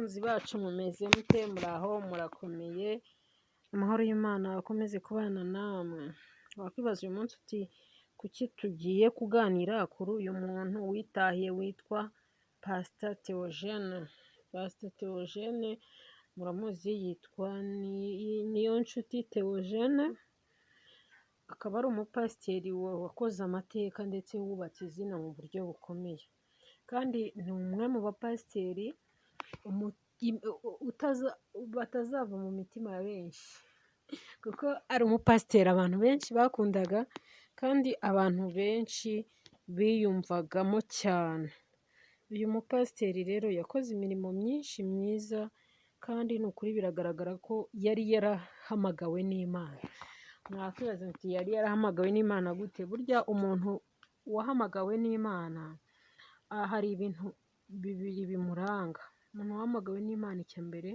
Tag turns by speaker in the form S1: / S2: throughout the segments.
S1: Bakunzi bacu mumeze mute? Muraho murakomeye, amahoro y'Imana akomeze kubana namwe. Wakwibaza uyu munsi uti kuki tugiye kuganira kuri uyu muntu witahiye witwa Pastor Theogene? Pastor Theogene muramuzi, yitwa Niyonshuti Theogene, akaba ari umupasiteri wakoze amateka ndetse wubatse izina mu buryo bukomeye, kandi ni umwe mu bapasiteri batazava mu mitima ya benshi, kuko ari umupasiteri abantu benshi bakundaga kandi abantu benshi biyumvagamo cyane. Uyu mupasiteri rero yakoze imirimo myinshi myiza, kandi ni ukuri biragaragara ko yari yarahamagawe n'Imana. Mwakwibaza muti yari yarahamagawe n'Imana gute? Burya umuntu wahamagawe n'Imana hari ibintu bibiri bimuranga. Umuntu wahamagawe n'Imana, icya mbere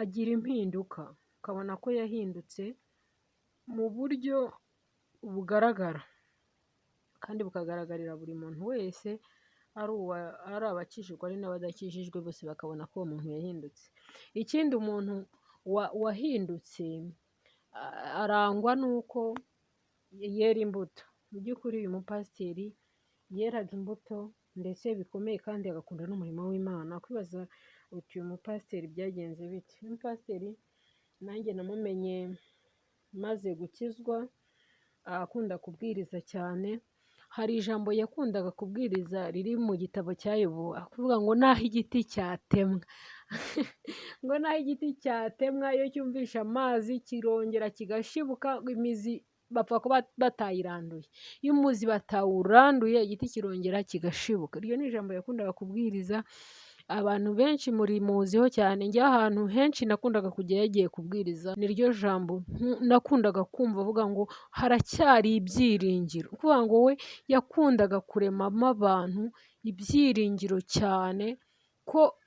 S1: agira impinduka, ukabona ko yahindutse mu buryo bugaragara kandi bukagaragarira buri muntu wese, ari abakijijwe ari n'abadakijijwe, bose bakabona ko uwo muntu yahindutse. Ikindi, umuntu wahindutse arangwa n'uko yera imbuto. Mu by'ukuri uyu mupasiteri yeraga imbuto ndetse bikomeye, kandi agakunda n'umurimo w'Imana. Kwibaza uti uyu mupasiteri byagenze bite? Uyu mupasiteri nanjye namumenye maze gukizwa, akunda kubwiriza cyane. Hari ijambo yakundaga kubwiriza riri mu gitabo cya Yobu, akuvuga ngo naho igiti cyatemwa, ngo naho igiti cyatemwa, iyo cyumvishe amazi kirongera kigashibuka, imizi bapfa kuba batayiranduye. Iyo umuzi batawuranduye, igiti kirongera kigashibuka. Iryo ni ijambo yakundaga kubwiriza, abantu benshi murimuziho cyane. Njye ahantu henshi nakundaga kujya yagiye kubwiriza, niryo jambo nakundaga kumva avuga ngo haracyari ibyiringiro. Ni ukuvuga ngo we yakundaga kuremamo abantu ibyiringiro cyane, ko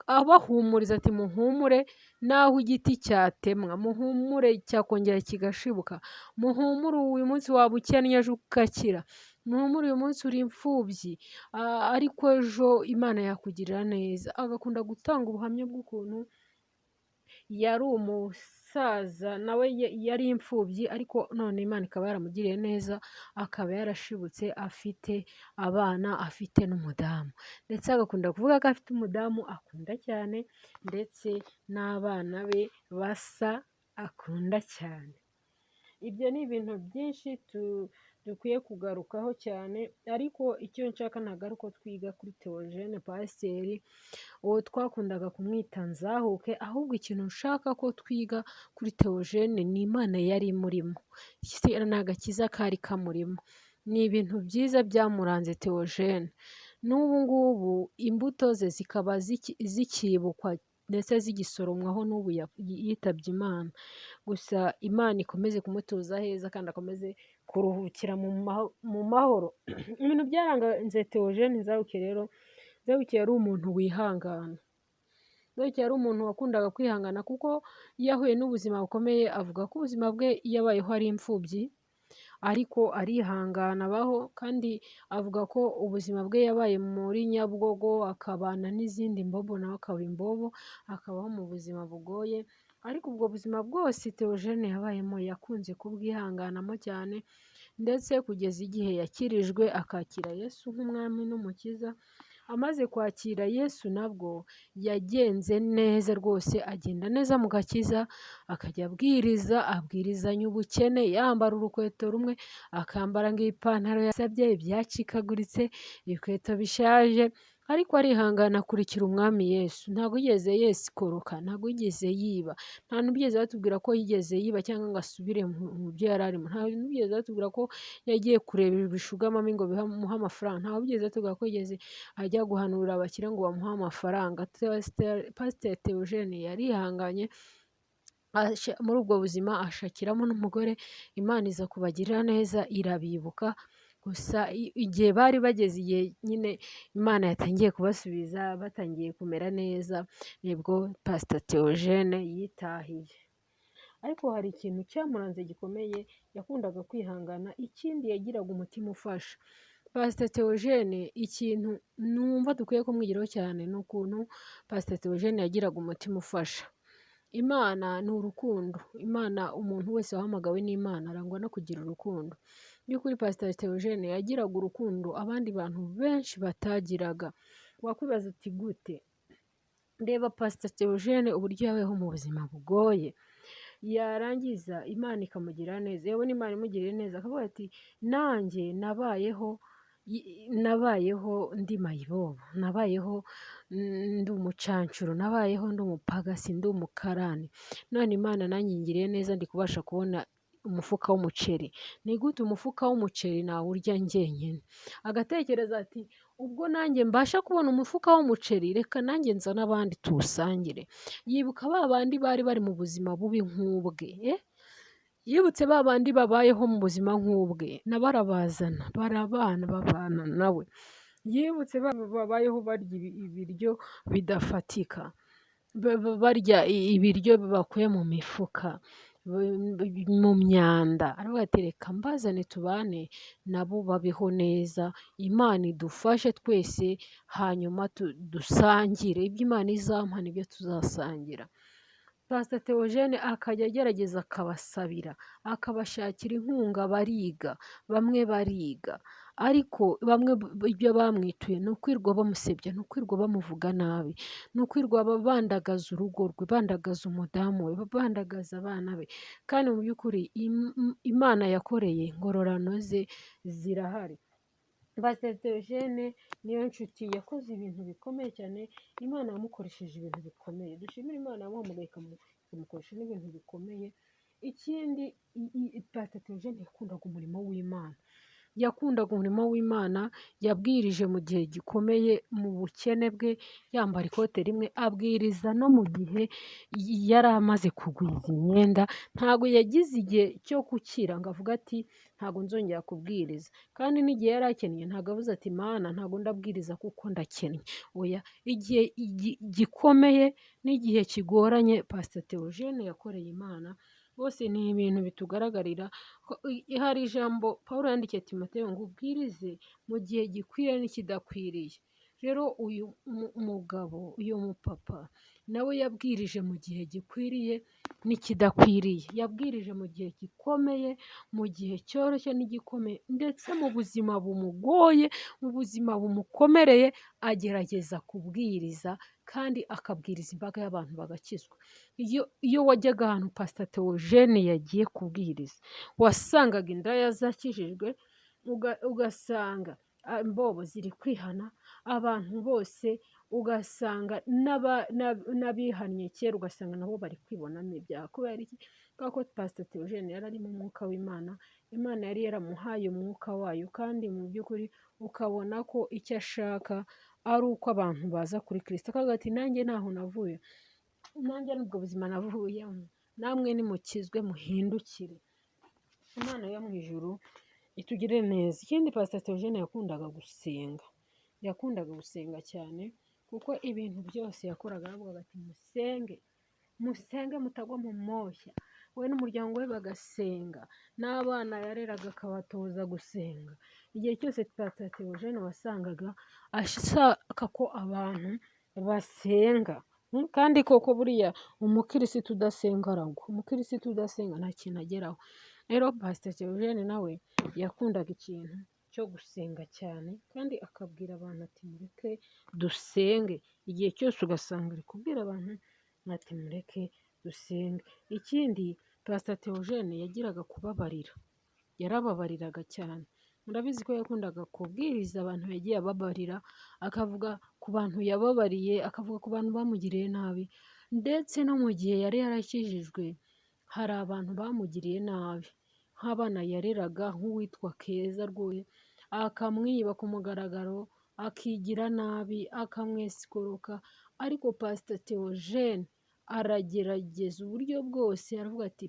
S1: abahumuriza ati muhumure naho igiti cyatemwa, muhumure cyakongera kigashibuka, muhumure uyu munsi waba ukennye ejo ugakira, muhumure uyu munsi uri imfubyi ariko ejo Imana yakugirira neza. Agakunda gutanga ubuhamya bw'ukuntu yari umusaza, nawe yari imfubyi, ariko none Imana ikaba yaramugiriye neza, akaba yarashibutse afite abana, afite n'umudamu, ndetse agakunda kuvuga ko afite umudamu akunda cyane, ndetse n'abana be basa akunda cyane. Ibyo ni ibintu byinshi dukwiye kugarukaho cyane, ariko icyo nshaka ntabwo ari uko twiga kuri Theogene pasiteri, uwo twakundaga kumwita Nzahuke, ahubwo ikintu nshaka ko twiga kuri Theogene ni Imana yari imurimo, ni agakiza kari kamurimo, ni ibintu byiza byamuranze Theogene. N'ubu ngubu imbuto ze zikaba zikibukwa ndetse zigisoromwaho n'ubu yitabye Imana. Gusa Imana ikomeze kumutuza heza kandi akomeze kuruhukira mu mahoro. Ibintu byaranze Theogene Nzahuke rero, Nzahuke yari umuntu wihangana. Nzahuke yari umuntu wakundaga kwihangana, kuko yahuye n'ubuzima bukomeye, avuga ko ubuzima bwe yabayeho ari imfubyi, ariko arihangana abaho, kandi avuga ko ubuzima bwe yabaye muri Nyabugogo, akabana n'izindi mbobo, nawe akaba imbobo, akabaho mu buzima bugoye, ariko ubwo buzima bwose Theogene yabayemo yakunze kubwihanganamo cyane, ndetse kugeza igihe yakirijwe akakira Yesu nk'umwami n'umukiza. Amaze kwakira Yesu nabwo yagenze neza rwose, agenda neza mu gakiza, akajya abwiriza, abwirizanya ubukene, yambara urukweto rumwe, akambara ngo ipantaro yasabye, ibyacikaguritse, ibikweto bishaje, ariko arihangana akurikira umwami Yesu. Ntabwo yigeze yesikoroka, ntabwo yigeze yiba, nta n'ubigeze batubwira ko yigeze yiba cyangwa ngo asubire mu byo yari arimo, nta n'ubigeze batubwira ko yagiye kureba ibishugamami ngo bimuhe amafaranga, nta bigeze batubwira ko yigeze ajya guhanurira abakire ngo bamuhe amafaranga. Pasiteri Theogene yarihanganye muri ubwo buzima, ashakiramo n'umugore, Imana iza kubagirira neza irabibuka. Gusa igihe bari bageze igihe nyine Imana yatangiye kubasubiza, batangiye kumera neza, nibwo Pastor Theogene yitahiye. Ariko hari ikintu cyamuranze gikomeye, yakundaga kwihangana, ikindi yagiraga umutima ufasha. Pastor Theogene, ikintu numva dukwiye kumwigiraho cyane ni ukuntu Pastor Theogene yagiraga umutima ufasha. Imana ni urukundo, Imana, umuntu wese wahamagawe n'Imana arangwa no kugira urukundo. By'ukuri Pastor Theogene yagiraga urukundo abandi bantu benshi batagiraga. Wakwibaza uti gute? Reba Pastor Theogene uburyo yabayeho mu buzima bugoye, yarangiza Imana ikamugira neza, yabona Imana imugiriye neza akavuga ati nanjye nabayeho ndi mayibobo, nabayeho ndi umucancuro, nabayeho ndi umupagasi, ndi umukarani, none Imana nanjye ingiriye neza ndi kubasha kubona umufuka w'umuceri. Ni gute umufuka w'umuceri nawurya njyenyine? Agatekereza ati ubwo nanjye mbasha kubona umufuka w'umuceri, reka nanjye nzane abandi tuwusangire. Yibuka ba bandi bari bari mu buzima bubi nk'ubwe, yibutse ba bandi babayeho mu buzima nk'ubwe, nabo arabazana, barabana, babana nawe. Yibutse ba babayeho barya ibiryo bidafatika, barya ibiryo bakuye mu mifuka, mu myanda. Aravuga ati reka mbazane tubane nabo babeho neza, Imana idufashe twese, hanyuma dusangire ibyo Imana izampa nibyo tuzasangira. Pastor Theogene akajya agerageza akabasabira, akabashakira inkunga, bariga, bamwe bariga, ariko bamwe ibyo bamwituye ni ukwirwa bamusebya, ni ukwirwa bamuvuga nabi, ni ukwirwa bandagaza urugo rwe, bandagaza umudamu we, bandagaza abana be. Kandi mu by'ukuri Imana yakoreye ingororano ze zirahari. Pastor Theogene niyo nshuti yakoze ibintu bikomeye cyane, Imana yamukoresheje ibintu bikomeye. Dushimire Imana yamuhamagaye ikamukoresha n'ibintu bikomeye. Ikindi, Pastor Theogene yakundaga umurimo w'Imana, yakundaga umurimo w'Imana, yabwirije mu gihe gikomeye, mu bukene bwe, yambara ikote rimwe, abwiriza no mu gihe yari amaze kugwiza imyenda. Ntabwo yagize igihe cyo gukira ngo avuge ati ntabwo nzongera kubwiriza. Kandi n'igihe yari akennye ntabwo avuze ati Mana ntabwo ndabwiriza kuko ndakennye. Oya, igihe gikomeye n'igihe kigoranye Pastor Theogene yakoreye Imana, bose ni ibintu bitugaragarira. Hari ijambo Pawulo yandikiye Timoteyo ngo ubwirize mu gihe gikwiriye n'ikidakwiriye. Rero uyu mugabo, uyu mupapa nawe yabwirije mu gihe gikwiriye n'ikidakwiriye, yabwirije mu gihe gikomeye, mu gihe cyoroshye n'igikomeye, ndetse mu buzima bumugoye, mu buzima bumukomereye, agerageza kubwiriza kandi akabwiriza imbaga y'abantu bagakizwa. Iyo wajyaga ahantu Pastor Theogene yagiye kubwiriza, wasangaga indaya zakijijwe, ugasanga imbobo ziri kwihana, abantu bose ugasanga n'abihannye kera ugasanga nabo bari kwibonamo ibyaha. Kubera iki? Kubera ko Pastor Theogene yari arimo umwuka w'Imana, Imana yari yaramuhaye umwuka wayo, kandi mu by'ukuri ukabona ko icyo ashaka ari uko abantu baza kuri Kristo. Akavuga ati nanjye ntaho navuye, nanjye n'ubwo buzima navuyemo, namwe nimukizwe muhindukire. Imana yo mu ijuru itugirire neza. Ikindi, Pastor Theogene yakundaga gusenga, yakundaga gusenga cyane, kuko ibintu byose yakoraga yaravugaga ati musenge, musenge mutagwa mu moshya. We n'umuryango we bagasenga, n'abana yareraga akabatoza gusenga. Igihe cyose Pastor Theogene wasangaga ashaka ko abantu basenga. Kandi koko buriya umukirisitu udasenga aragwa, umukirisitu udasenga nta kintu ageraho. Rero Pastor Theogene nawe yakundaga ikintu cyo gusenga cyane, kandi akabwira abantu ati mureke dusenge. Igihe cyose ugasanga ari kubwira abantu ati mureke dusenge. Ikindi, Pastor Theogene yagiraga kubabarira, yarababariraga cyane. Murabizi ko yakundaga kubwiriza abantu yagiye ababarira, akavuga ku bantu yababariye, akavuga ku bantu bamugiriye nabi, ndetse no mu gihe yari yarakijijwe hari abantu bamugiriye nabi, nk'abana yareraga nk'uwitwa Keza rwose akamwiba ku mugaragaro, akigira nabi, akamwesikoroka, ariko Pastor Theogene aragerageza uburyo bwose, aravuga ati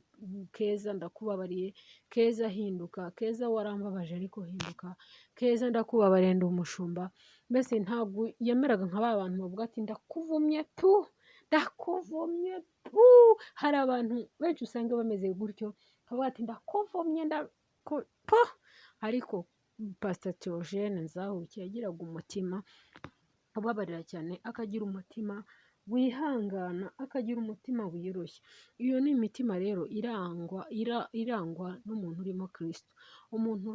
S1: Keza ndakubabariye, Keza hinduka, Keza warambabaje ariko hinduka, Keza ndakubabariye ndi umushumba. Mbese ntabwo yemeraga nka ba bantu bavuga ati ndakuvumye pu, ndakuvumye pu. Hari abantu benshi usanga bameze gutyo, bakavuga ati ndakuvumye pu, ariko Pastor Theogene Nzahuke yagiraga umutima ubabarira cyane, akagira umutima wihangana, akagira umutima wiyoroshya. Iyo ni imitima rero irangwa n'umuntu urimo Kristo. Umuntu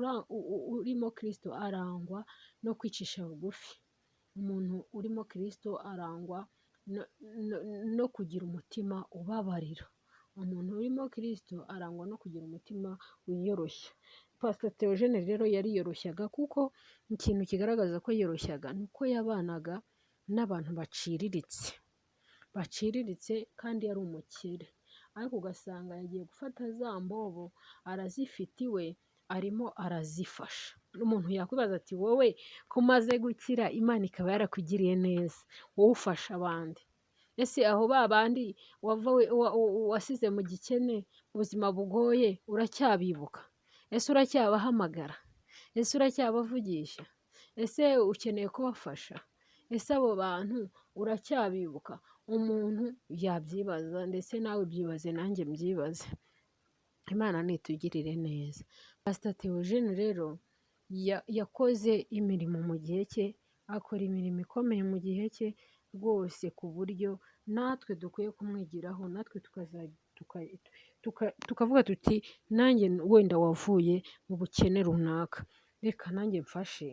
S1: urimo Kristo arangwa no kwicisha bugufi. Umuntu urimo Kristo arangwa no kugira umutima ubabarira. Umuntu urimo Kristo arangwa no kugira umutima wiyoroshya. Pastor Theogene rero yariyoroshyaga, kuko ikintu kigaragaza ko yiyoroshyaga ni uko yabanaga n'abantu baciriritse, baciriritse kandi yari umukire, ariko ugasanga yagiye gufata za mbobo arazifite iwe, arimo arazifasha. Umuntu yakwibaza ati wowe ko umaze gukira Imana ikaba yarakugiriye neza, wowe ufasha abandi, ese aho ba bandi wasize mu gikene, ubuzima bugoye, uracyabibuka? Ese uracyabahamagara? Ese uracyabavugisha? Ese ukeneye kubafasha? Ese abo bantu uracyabibuka? Umuntu yabyibaza, ndetse nawe byibaze, nanjye mbyibaze. Imana nitugirire neza. Pastor Theogene rero yakoze imirimo mu gihe cye, akora imirimo ikomeye mu gihe cye rwose, ku buryo natwe dukwiye kumwigiraho, natwe tukavuga tuti nanjye wenda wavuye mu bukene runaka, reka nanjye mfashe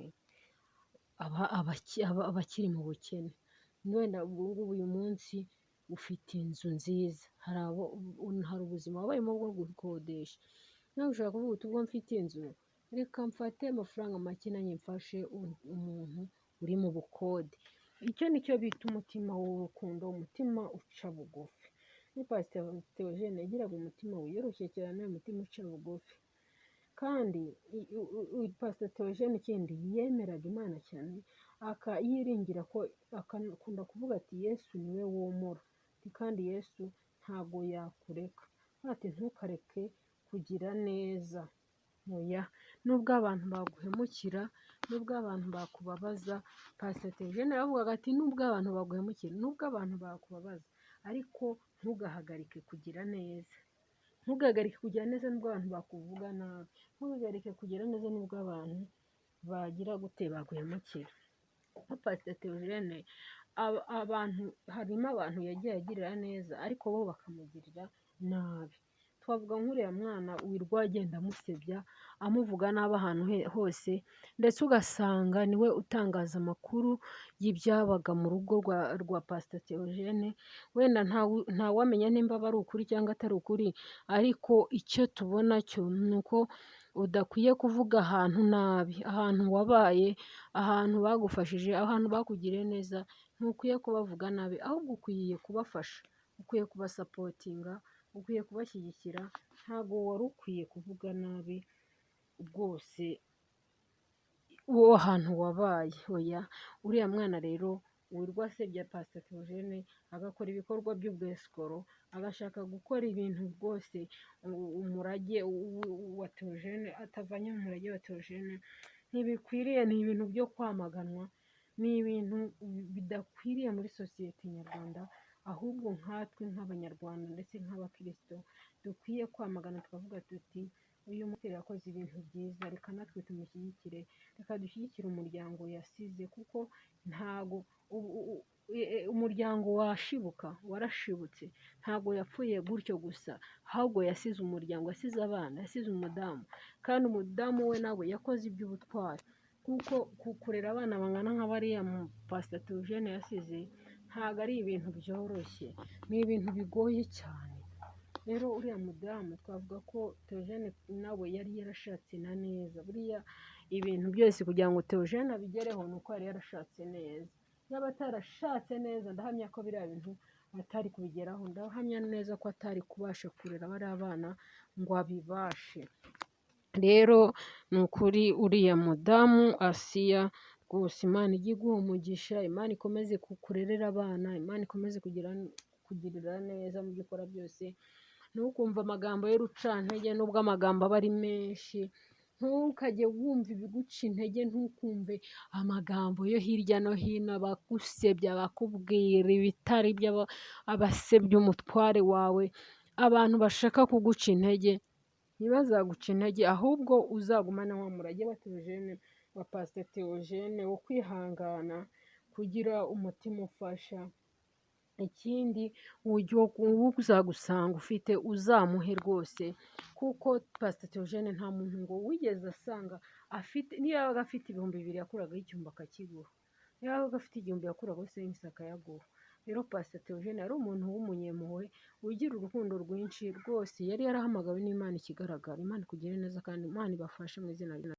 S1: abakiri mu bukene. Wenda ubu ngubu uyu munsi ufite inzu nziza, hari ubuzima wabayemo bwo gukodesha, nawe ushobora kuvuga uti ubwo mfite inzu, reka mfate amafaranga make nanjye mfashe umuntu uri mu bukode. Icyo ni cyo bita umutima w'urukundo, umutima uca bugufi. Ni Pastor Theogene yagiraga umutima wiyoroshye cyane, umutima uca bugufi. Kandi Pastor Theogene ikindi yemeraga Imana cyane, yiringira ko, akunda kuvuga ati Yesu niwe womora, kandi Yesu ntago yakureka. Ati ntukareke kugira neza. Oya, nubwo abantu baguhemukira, nubwo abantu bakubabaza, Pastor Theogene yaravugaga ati nubwo abantu baguhemukira, nubwo abantu bakubabaza, ariko ntugahagarike kugira neza. Ntugahagarike kugira neza nubwo abantu bakuvuga nabi, ntugahagarike kugira neza nubwo abantu bagira gute baguhemukira. Nka Pastor Theogene abantu, harimo abantu yagiye agirira neza, ariko bo bakamugirira nabi. Twavuga nk'uriya mwana wirwa agenda amusebya, amuvuga nabi ahantu hose, ndetse ugasanga niwe utangaza amakuru y'ibyabaga mu rugo rwa Pastor Theogene. Wenda ntawamenya nimba aba ari ukuri cyangwa atari ukuri, ariko icyo tubona cyo ni uko udakwiye kuvuga ahantu nabi, ahantu wabaye, ahantu bagufashije, ahantu bakugiriye neza, ntukwiye kubavuga nabi, ahubwo ukwiye kubafasha, ukwiye kubasapotinga, ukwiye kubashyigikira. Ntabwo wari ukwiye kuvuga nabi rwose uwo hantu wabaye. Oya, uriya mwana rero wirwa asebya Pastor Theogene, agakora ibikorwa by'ubwesikoro, agashaka gukora ibintu rwose umurage wa Theogene atavanye mu murage wa Theogene, ntibikwiriye. Ni ibintu byo kwamaganwa, ni ibintu bidakwiriye muri sosiyete nyarwanda, ahubwo nkatwe nk'abanyarwanda ndetse nk'abakristo dukwiye kwamagana, tukavuga tuti uyu musore yakoze ibintu byiza, reka natwe tumushyigikire, reka dushyigikire umuryango yasize, kuko ntago umuryango washibuka, warashibutse, ntago yapfuye gutyo gusa, ahubwo yasize umuryango, yasize abana, yasize umudamu, kandi umudamu we nawe yakoze iby'ubutwari, kuko kurera abana bangana nka bariya Pastor Theogene yasize, ntago ari ibintu byoroshye, ni ibintu bigoye cyane. Rero uriya mudamu twavuga ko Theogene nawe yari yarashatse na neza. Buriya ibintu byose kugira ngo Theogene abigereho ni uko yari yarashatse neza. Yaba atarashatse neza, ndahamya ko biriya bintu atari kubigeraho, ndahamya neza ko atari kubasha kurera bariya bana ngo abibashe. Rero ni ukuri uriya mudamu Asiya rwose Imana ijye iguha umugisha, Imana ikomeze kukurerera abana, Imana ikomeze kugirira neza mu byo ukora byose. Ntukumve amagambo y'urucantege nubwo amagambo aba ari menshi, ntukajye wumva ibiguca intege, ntukumve amagambo yo hirya no hino, abagusebya, abakubwira ibitari byo, abasebya umutware wawe, abantu bashaka kuguca intege. Ntibazaguce intege, ahubwo uzagumane wa murage wa Theogene, wa Pastor Theogene, wo kwihangana, kugira umutima ufasha. Ikindi, uzagusanga ufite uzamuhe rwose, kuko Pastor Theogene nta muntu ngo wigeze asanga afite. Niyo yabaga afite 2000 yakuragaho igihumbi akakiguha, niyo yabaga afite 1000 yakuragaho 500 akayaguha. Rero Pastor Theogene yari umuntu w'umunyempuhwe, ugira urukundo rwinshi rwose, yari yarahamagawe n'Imana. Ikigaragara, Imana ikugirire neza kandi Imana ibafashe mu izina rya